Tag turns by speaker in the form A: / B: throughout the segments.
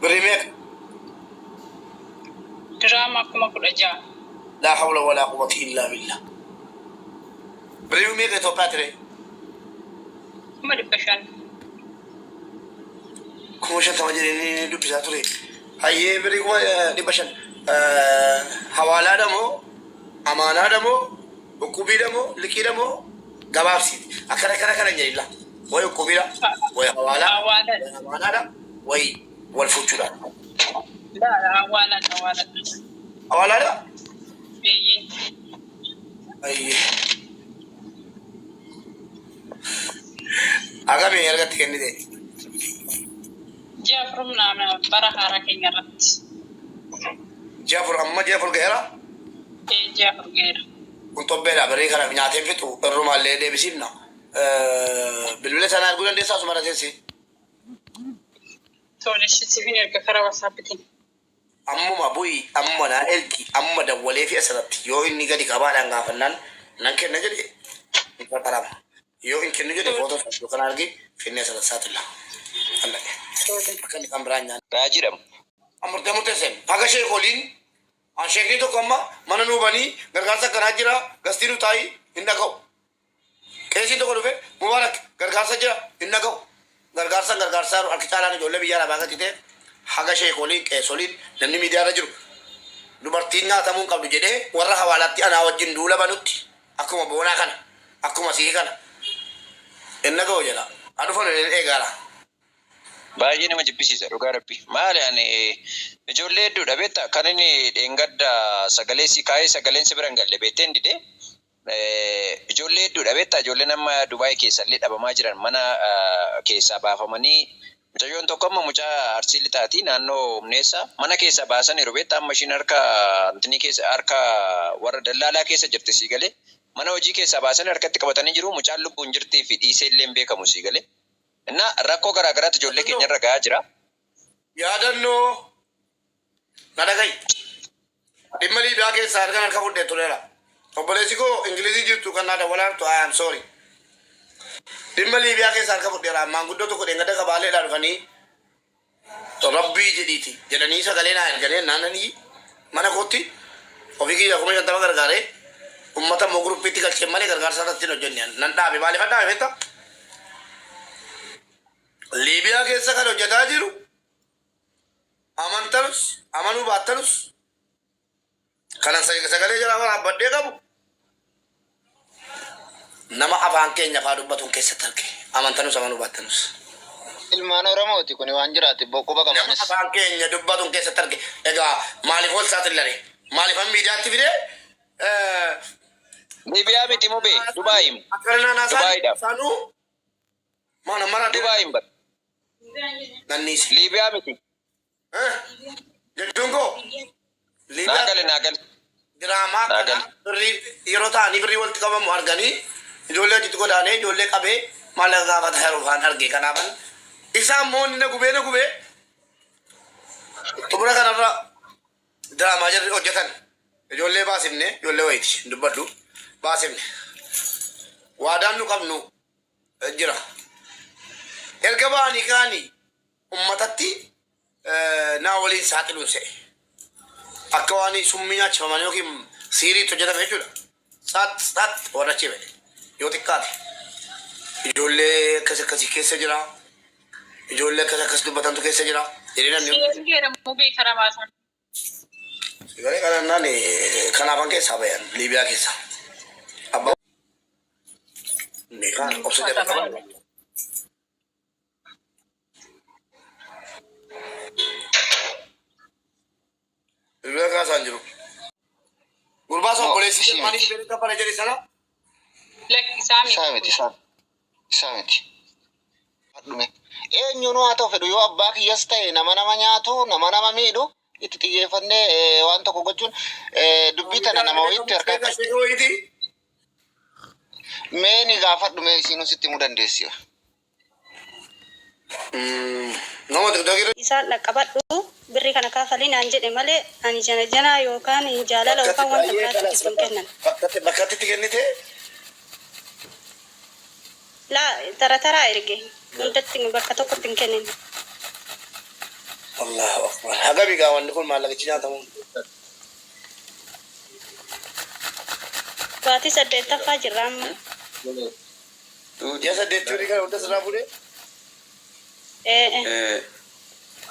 A: Birrii meeqa?
B: Diraama 16,000.
A: Laa hawla walaa quwwata illaa billah. Birrii meeqa Itoophiyaatti ree?
B: 500,000.
A: 50,000 jedhee inni dubbisaa ture. Hayyee, birrii 500,000 hawaalaadha moo, amaanaadha moo, uqqubiidha moo, liqiidha moo? Gabaabsiiti. Akkana kana kana hin jedhilla. Wayi uqqubiidha, wayi hawaalaa,
B: Hawaaladha.
A: wayi amaanaadha, wayi wal fuuchuudha.
B: Laa, hawaaladha, hawaaladha.
A: Hawaalaadha?
B: Eeyyee.
A: Hayyee. Hagamii ergatti kennite?
B: Ji'a 4 bara haaraa keenya irratti.
A: Ji'a 4, amma ji'a 4 ga'eera.
B: Ee, ji'a 4 ga'eera.
A: Kun xobbeedha, birrii kana nyaateen fixu, irrumaallee deebisiifna. Bilbila sana arguu dandeessaa asuma irra teessee?
B: Tole, siifin erga karaa WhatsAppitiin.
A: Ammuma bu'i, ammuma naa ergi, ammuma dawwaleefi asirratti yoo inni gadi qabaadhaan gaafannaan nan kenna jedhe hin qaxarama. Yoo hin kennu jedhe footoo isaa iddoo kana argi finnee asirratti saaxilla. Allaqe. Akka inni kan biraa hin nyaanne.
C: Raajiidha mo.
A: Murtee murteesseen haga sheekoliin an sheekni tokko amma mana nuu banii gargaarsa akkanaa jira gastii nu taa'i hin dhaga'u. Qeesiin tokko dhufe, Mubaarak gargaarsa jira hin dhaga'u. Gargaarsa gargaarsaa jiru harki caalaan ijoollee biyya arabaa gati ta'e haga sheekoliin qeesoliin namni miidiyaa irra jiru dubartiin nyaatamuu hin qabdu jedhee warra hawaalaatti anaa wajjin duula banutti akkuma boonaa kana akkuma sii kana hin dhaga'u jedha. Haa dhufan hin eegaara.
C: Baay'ee nama jibbisiisa dhugaa rabbi. Maali ani ijoollee hedduudha beektaa kan inni dheengadda sagalee si kaa'ee sagaleen si bira hin galle beekteen didee. Ijoollee hedduudha beektaa, ijoolleen amma Dubaay keessallee dhabamaa jiran, mana keessaa baafamanii. Mucayyoon tokko amma mucaa Arsii Lixaati, naannoo Humneessaa, mana keessaa baasaniiru beektaa. Amma ishiin harka antinii keessa, harka warra dallaalaa keessa jirti, sii galee? Mana hojii keessaa baasanii harkatti qabatanii jiru. Mucaan lubbuun jirtii fi dhiisee illee hin beekamu, sii galee? Innaa rakkoo garaa garaatu ijoollee keenya irra gahaa jira.
A: Yaadannoo na dhaga'i. Dhimma Liibiyaa keessaa ergan harka fudhee tureera. Obboleessi koo Ingilizii jirtu kan naa dawwalaa jirtu, I am sorry. Dhimma Liibiyaa keessaa harka fudheera. Maanguddoo tokko dheengadda kabaaleedhaa dhufanii rabbii jedhiiti jedhanii sagalee naa erganii naannanii mana kootti ofii kiyya 50,000 gargaaree ummata immoo guruppiitti galcheen malee gargaarsa irratti hin hojjenne nan dhaabe. Maaliif dhaabe beektaa? Liibiyaa keessa kan hojjetaa jiru amantanus amanuu baattanus kanan sagalee jalaa waraabbadhee qabu nama afaan keenya faa dubbatuun keessatti arge, amantanus amanuu baattanus.
D: Ilmaan Oromooti kuni waan jiraati quba
A: Nama
D: qabaanis.
A: afaan keenya dubbatuun keessatti arge. Egaa maaliif wal saaxillare? Maaliif miidiyaatti fidee?
C: Liibiyaa miti mubee, Dubaayim.
A: Akkana naannaa
C: Dubaayidha.
A: isaanii maana mara
C: Dubaayim bar.
A: Nanniisi.
C: Liibiyaa miti.
A: Jechuun koo
C: Naa
A: Liibiyaa
C: gale, naa gale.
A: Diraamaa
C: Naa
A: kana
C: gale.
A: Birrii yeroo ta'anii birrii walitti qabamu arganii ijoollee hojiitti godaanee ijoollee qabee maallaqa gaafata yeroo faan arge. Kanaafan isaa immoo inni na gubee na gubee xumura kanarra diraamaa jarri hojjetan ijoollee baasifne, ijoollee wayiiti hin dubbadhu, baasifne. Waadaan nu qabnu jira. Erga ba'anii ka'anii ummatatti naa waliin saaxiluun se'e. Akka waan summii nyaachifaman yookiin siiriitti hojjetame jechuudha. Tsaat tsaat warra achi ba'e. Yoo xiqqaate. Ijoollee akkas akkasii keessa jira. Ijoollee akkas akkas dubbatantu keessa jira. Jedhee namni.
B: Si ergeera mubee karaa baasan.
A: Sagalee kanaan kanaafan keessaa bayan Liibiyaa keessa. Abbaa meeqaan obsa jala qaban. Bilbila kaasaan jiru. Gurbaa sun
D: No,
A: obboleessi
D: ishii
A: Jarmanii
D: miti.
A: dhibee kaffale jedhe sana.
B: Lakki, isaa miti.
D: Isaa miti, isaa isaa miti. Dhume. Eenyuunuu haa ta'u fedhu, yoo abbaa kiyyas ta'e, nama nama nyaatu, nama nama miidhu itti xiyyeeffannee waan tokko gochuun dubbii tana nama wayiitti harkaa
A: Sheeka wayiiti.
D: Mee ni gaafadhu, mee isiinuu sitti himuu dandeessi.
A: Nama TikTokii irra
E: Isaan dhaqqabadhu, birrii kana kafali naan jedhe malee ani janajanaa yookaan jaalala
A: bakkatti
E: yookaan wanta
A: baay'ee
E: biraatiif
A: kanas
E: itti hin kennan.
A: Bakkatti bakkatti itti kennite.
E: Laa, tara taraa erge, hundatti bakka tokkotti hin kennine.
A: Allahu akbar. Hagami gaa wanni kun maallaqichi nyaatamuun.
E: Baatii saddeettaffaa jirra amma.
A: Ji'a saddeetti horii kana hunda sirraa fuudhee
E: Ee.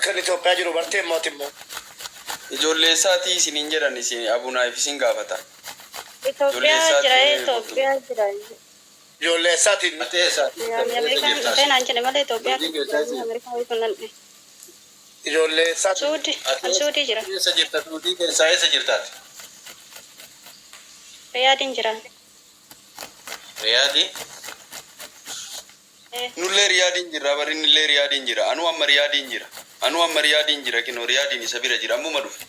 A: kan Itoophiyaa jiru bartee immoo immoo.
F: Ijoollee isaatii isiniin jedhan isin abunaayif isin gaafata.
E: Itoophiyaa jira Itoophiyaa jira.
A: Ijoollee isaatiin
G: Ati eessa?
E: Ameerikaan dhufee naan jedhe malee Itoophiyaa Ameerikaa wayii kun nan dhufe.
A: Ijoollee isaatiin.
E: Suudi an Suudii jira.
G: Eessa jirta? Suudii keessaa eessa jirtaati?
E: Riyaadiin jira.
G: Riyaadii?
E: Ee.
F: Nullee Riyaadiin jirra bari innillee Riyaadiin jira. Anuu amma Riyaadiin jira. Anuu amma Riyaadiin jira kinoo Riyaadiin isa bira jira ammuma dhufe.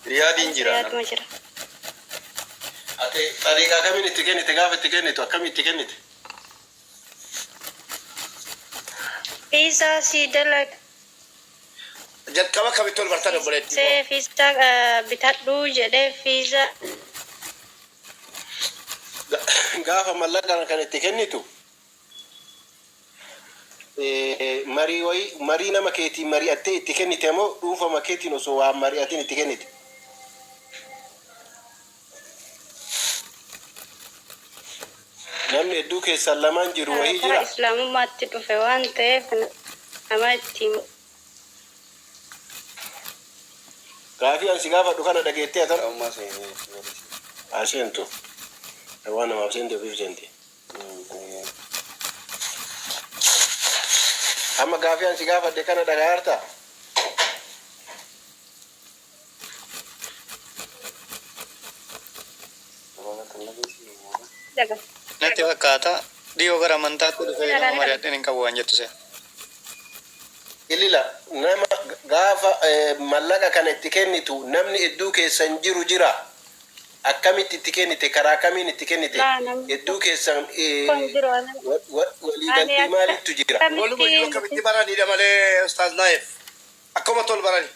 F: Riyaadiin jira.
E: Riyaaduma jira.
G: Ati xariiqaa kamiin itti kennite gaafa itti kennitu akkamiin itti kennite?
E: Fiizaa sii dalagsee
A: Jalqaba akkamitti ol bartan obboleettii?
E: Fiizaa bitadhuu jedhee fiizaa
G: Gaafa mallaqa kan itti kennitu marii wayii marii nama keetiin mari'attee itti kennite moo dhuunfama keetiin osoo waan mari'atin itti kennite? Namni hedduu keessan lamaan jiru wayii
E: karaa
G: jira.
E: islaamummaatti dhufe waan ta'eef nama ittiin
G: Gaafii ani si gaafadhu kana dhageettee atan.
F: Ta'ummaa seenee.
G: Haa seentu. Waan namaaf seente ofiif seente. Amma gaafii ani si gaafadhe kana dhagaa jirtaa?
E: dhaga.
H: Natti fakkaata dhiyoo gara amantaatti dhufee nama mari'adheen hin qabu waan jettu se'a.
G: Ilila nama gaafa mallaqa kana itti kennitu namni hedduu keessan jiru jira. Akkamitti itti kennite karaa kamiin itti kennite
E: Laa namni
G: hedduu keessan
E: tokko hin jiru.
G: waliigaltee
E: Ani
G: maalittu jira?
A: Walumayyuu
E: akkamitti
A: akkamitti baranidha malee Ustaaz Naayif. Akkuma tol barani.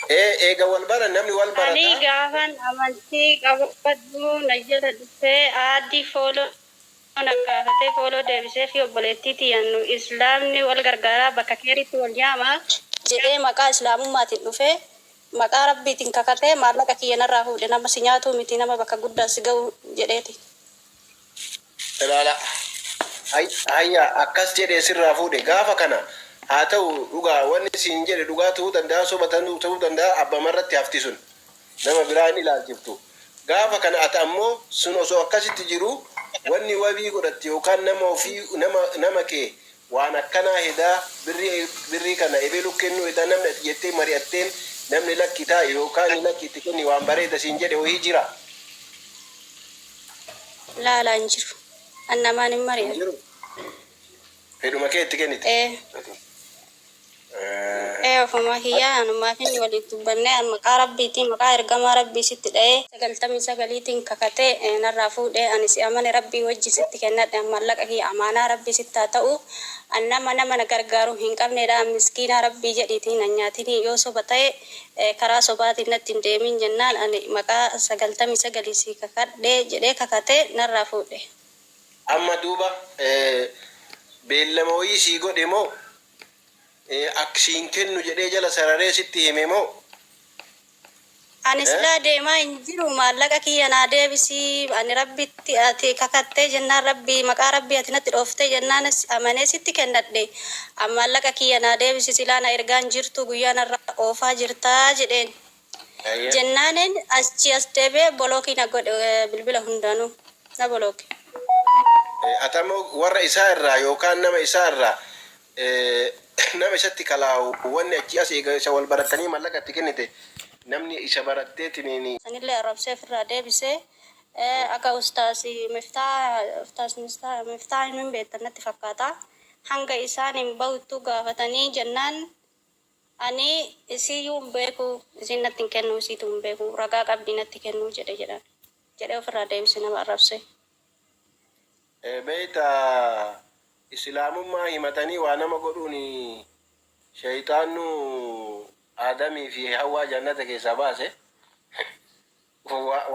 G: Eega wal bara namni wal
E: Ani
G: barata.
E: gaafan amantii qabadhu na jala dhufee aadii fooloo na gaafatee fooloo deebisee fi obboleettii tiyyannu islaamni wal gargaaraa bakka keeritti wal yaama jedhee maqaa islaamummaatiin dhufee maqaa rabbiitiin kakatee maallaqa kiyya narraa fuudhe nama si nyaatuu miti nama bakka guddaa si ga'u jedheeti.
A: Ilaala.
G: Hayya akkas jedhee sirraa fuudhe gaafa kana haa ta'u dhugaa wanni siin jedhe dhugaa ta'uu danda'a soba ta'uu danda'a abbamarratti hafti sun nama biraa hin ilaalchiftu. Gaafa kana ati ammoo sun osoo akkasitti jiru wanni wabii godhatte yookaan nama ofii nama nama kee waan akkanaa hedaa birrii birrii kana ebelu kennuu hedaa namni ati jettee mari'atteen namni lakki taa'e yookaan lakki itti kenni waan bareeda siin jedhe wayii jira.
E: Laalaa hin jiru. An namaan hin
G: Hin
E: mari'atu.
G: jiru. Fedhuma kee itti kennite.
E: Ee. Ee ofumaa kiyyaa anumaaf inni waliin dubbannee an maqaa rabbiitiin maqaa ergamaa rabbii sitti dha'ee 99iitiin kakatee narraa fuudhee ani si amane rabbii wajji sitti kennadhe an maallaqa kiyya amaanaa rabbii sitti haa ta'u an nama nama na gargaaru hin qabnedha an miskiinaa rabbii jedhiitiin nan nyaatinii yoo soba ta'e karaa sobaatiin natti hin deemin jennaan ani maqaa 99 si kakadhee jedhee kakatee narraa fuudhe.
G: Amma duuba beellama wayii sii godhe moo ak siin kennu jedhee jala sararee sitti hime moo?
E: Ani silaa deemaa hin jiru maallaqa kiyya naa deebisi ani rabbitti ati kakattee jennaan rabbii maqaa rabbii ati natti dhooftee jennaan amanee sitti kennadhe an maallaqa kiyya naa deebisi silaa na ergaan jirtu guyyaa narra oofaa jirtaa jedheen jennaanin achi as deebi'ee bolookii na godhe bilbila hundaanuu na bolooke.
G: Ati ammoo warra isaa irraa yookaan nama isaa irraa nama isatti kalaawu wanni achi as eega isa wal barattanii mallaqa itti kennite namni isa baratteetiniin
E: Sanillee arrabsee ofirraa deebisee akka ustaas Miftaa ustaas Miftaa Miftaa hin beektan natti fakkaata. Hanga isaan hin bahuttu gaafatanii jennaan ani isiyyuu hin beeku isiin natti hin kennu isiitu hin beeku ragaa qabdii natti kennuu jedhe jedhan jedhee ofirraa deebise nama arrabsee.
G: Beeyta islaamummaa himatanii waa nama godhuun shayxaannu Aadamii fi Hawwaa jannata keessaa baase.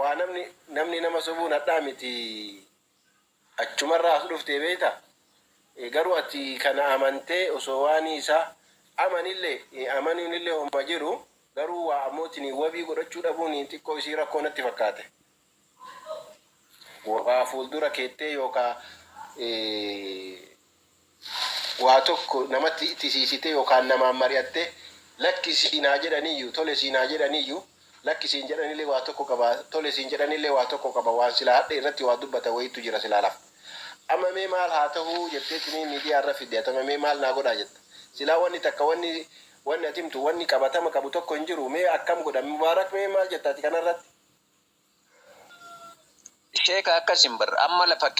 G: Waa namni namni nama sobuun hadhaa miti achumarraa as dhuftee beeyta. Garuu ati kana amantee osoo waan isaa amanillee amanuunillee homa jiru, garuu waa ammootiin wabii godhachuu dhabuun xiqqoo isii rakkoo natti fakkaate. Waa fuuldura keettee yookaan waa tokko namatti itti yookaan namaan mari'attee, lakki siinaa jedhaniyyuu, tole siinaa jedhaniyyuu, lakki siin jedhanillee waa tokko qaba, tole siin jedhanillee waa tokko qaba, waan silaa hadhe irratti waa dubbata wayiitu jira silaa lafa. Amma mee maal haa ta'uu jetteetini miidiyaa irra fidde, atama mee maal naa godhaa jetta. Silaa wanni takka wanni ati himtu wanni qabatama qabu tokko hin jiru. Mee akkam godha Mubaarak, mee maal jetta ati kanarratti?
C: Sheeka akkas hin barra amma lafa